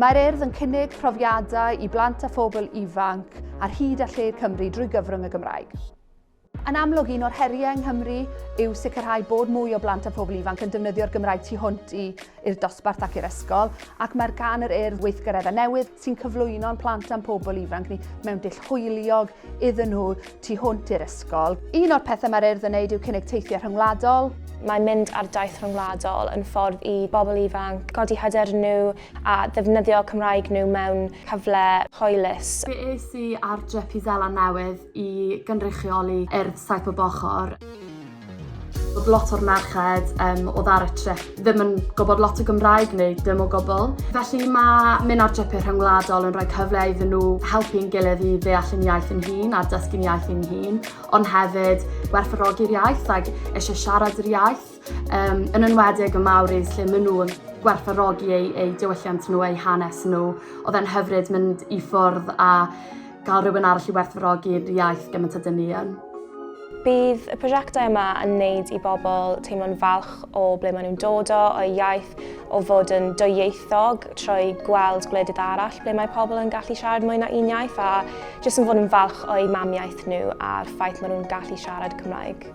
Mae'r Urdd yn cynnig profiadau i blant a phobl ifanc ar hyd a lled Cymru drwy gyfrwng y Gymraeg. Yn amlwg, un o'r heriau yng Nghymru yw sicrhau bod mwy o blant a phobl ifanc yn defnyddio'r Gymraeg tu hwnt i'r dosbarth ac i'r ysgol, ac mae'r gan yr Urdd weithgareddau newydd sy'n cyflwyno'n plant a'n pobl ifanc ni mewn dull hwyliog iddyn nhw tu hwnt i'r ysgol. Un o'r pethau mae'r Urdd yn wneud yw cynnig teithiau rhyngwladol. Mae mynd ar daith rhyngwladol yn ffordd i bobl ifanc godi hyder nhw a ddefnyddio Cymraeg nhw mewn cyfle hwylus. Fe es i ar drip i Seland Newydd i gynrychioli Urdd Saith Bob Ochr. Oedd lot o'r merched um, oedd ar y trip ddim yn gwybod lot o Gymraeg neu dim o gwbl. Felly mae mynd ar dripiau rhyngwladol yn rhoi cyfle iddyn nhw helpu'n gilydd i ddeall yn iaith yn hun a dysgu'n iaith yn hun, ond hefyd gwerthfawrogi'r iaith ac eisiau siarad yr iaith. Um, yn enwedig y Maoris lle maen nhw yn gwerthfawrogi eu, eu diwylliant nhw, eu hanes nhw. Oedd e'n hyfryd mynd i ffwrdd a gael rhywun arall i werthfawrogi'r iaith gymaint â dyn ni yn. Bydd y prosiectau yma yn wneud i bobl teimlo'n falch o ble maen nhw'n dod o, o'i iaith, o fod yn dwyieithog trwy gweld gwledydd arall ble mae pobl yn gallu siarad mwy na un iaith a jyst yn fod yn falch o'u mamiaith nhw a'r ffaith maen nhw'n gallu siarad Cymraeg.